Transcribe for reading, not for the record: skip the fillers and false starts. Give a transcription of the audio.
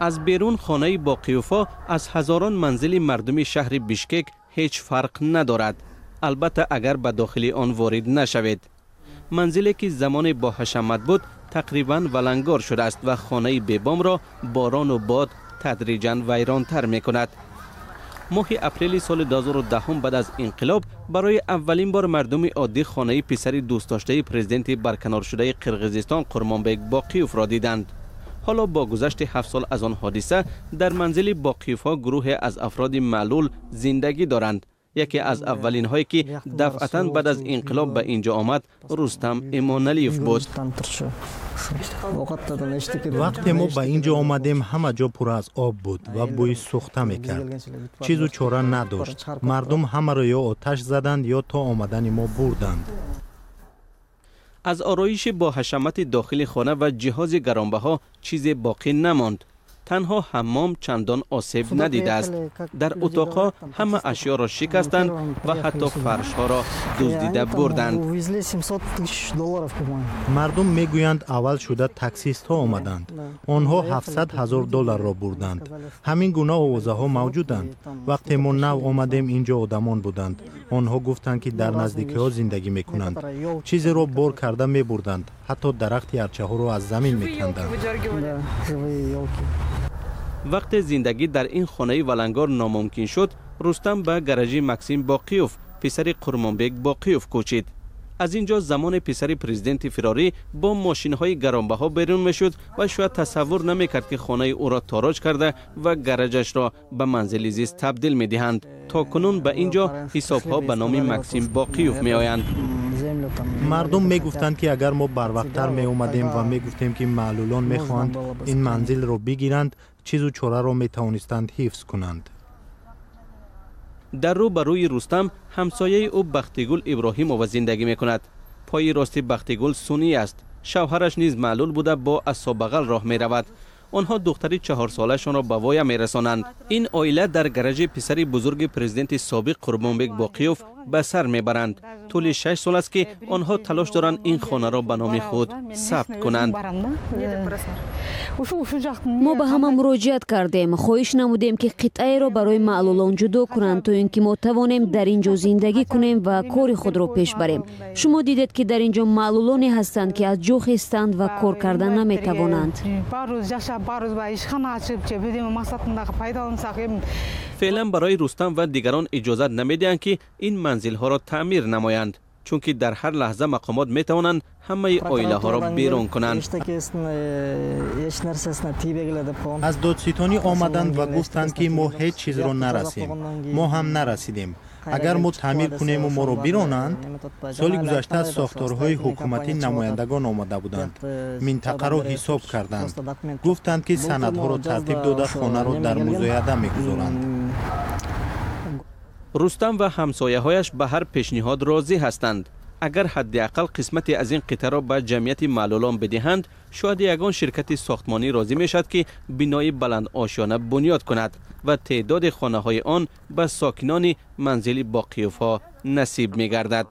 Аз берун хонаи Боқиёвҳо аз ҳазорон манзили мардуми шаҳри Бишкек ҳеҷ фарқ надорад. Албатта, агар ба дохили он ворид нашавед. Манзиле ки замоне бо ҳашамат буд, тақрибан валангор шудааст ва хонаи бебомро борону бод тадриҷан вайронтар мекунад. Моҳи апрели соли 2010, баъд аз инқилоб, барои аввалин бор мардуми оддӣ хонаи писари дӯстдоштаи президенти барканоршудаи Қирғизистон Қурмонбек Боқиёвро диданд. Ҳоло бо гузашти 7 сол аз он ҳодиса дар манзили Боқиёвҳо гурӯҳе аз афроди маълул зиндагӣ доранд. Яке аз аввалинҳое ки дафъатан баъд аз инқилоб ба ин ҷо омад, Рустам Эмоналиев буд. Вақте мо ба ин ҷо омадем, ҳама ҷо пур аз об буд ва бӯи сӯхта мекард. Чизу чора надошт. Мардум ҳамаро ё оташ заданд, ё то омадани мо бурданд. Аз ороиши бо ҳашамати дохили хона ва ҷиҳози гаронбаҳо чизе боқӣ намонд. Танҳо ҳаммом чандон осеб надидааст. Дар утоқҳо ҳама ашёро шикастанд ва ҳатто фаршҳоро дуздида бурданд. Мардум мегӯянд, аввал шуда таксистҳо омаданд. Онҳо 700 ҳазор долларро бурданд. Ҳамин гуна овозаҳо мавҷуданд. Вақте мо нав омадем, ин ҷо одамон буданд. Онҳо гуфтанд, ки дар наздикиҳо зиндагӣ мекунанд. Чизеро бор карда мебурданд, ҳатто дарахти арчаҳоро аз замин меканданд. Вақте зиндагӣ дар ин хонаи валангор номумкин шуд, Рустам ба гаражи Максим Боқиёв, писари Қурмонбек Боқиёв, кӯчид. Аз ин ҷо замоне писари президенти фирорӣ бо мошинҳои гаронбаҳо берун мешуд ва шояд тасаввур намекард, ки хонаи ӯро тороҷ карда ва гараҷашро ба манзили зист табдил медиҳанд. То кунун ба ин ҷо ҳисобҳо ба номи Максим Боқиёв меоянд. Мардум мегуфтанд, ки агар мо барвақттар меомадем ва мегуфтем, ки маълулон мехоҳанд ин манзилро бигиранд, чизу чораро метавонистанд ҳифз кунанд. Дар рӯ ба рӯи Рустам ҳамсояи ӯ Бахтигул Иброҳимова зиндагӣ мекунад. Пои рости Бахтигул сунъӣ аст. Шавҳараш низ маълул буда, бо асобағал роҳ меравад. Онҳо духтари 4-солаашонро ба воя мерасонанд. Ин оила дар гаражи писари бузурги президенти собиқ Қурбонбек Боқиёв ба сар мебаранд. Тӯли 6 сол аст, ки онҳо талош доранд ин хонаро ба номи худ сабт кунанд. Мо ба ҳама муроҷиат кардем, хоҳиш намудем, ки қитъаеро барои маълулон ҷудо кунанд, то ин ки мо тавонем дар ин ҷо зиндагӣ кунем ва кори худро пеш барем. Шумо дидед, ки дар ин ҷо маълулоне ҳастанд, ки аз ҷо хестанд ва кор карда наметавонанд. Ишкана ачып же бирдеме максатында пайдалансак эми. Феълан барои Рустам ва дигарон иҷозат намедиҳанд, ки ин манзилҳоро таъмир намоянд, чунки дар ҳар лаҳза мақомот метавонанд ҳамаи оилаҳоро берун кунанд. Аз додситонӣ омаданд ва гуфтанд, ки мо ҳеҷ чизро нарасем. Мо ҳам нарасидем. Агар мо таъмир кунему моро биронанд. Соли гузашта аз сохторҳои ҳукуматӣ намояндагон омада буданд, минтақаро ҳисоб карданд. Гуфтанд, ки санадҳоро тартиб дода, хонаро дар музояда мегузоранд. Рустам ва ҳамсояҳояш ба ҳар пешниҳод розӣ ҳастанд. Агар ҳадди ақал қисмате аз ин қитъаро ба ҷамъияти маълулон бидиҳанд, шояд ягон ширкати сохтмонӣ розӣ мешавад, ки бинои баландошёна бунёд кунад ва теъдоди хонаҳои он ба сокинони манзили Боқиёвҳо насиб мегардад.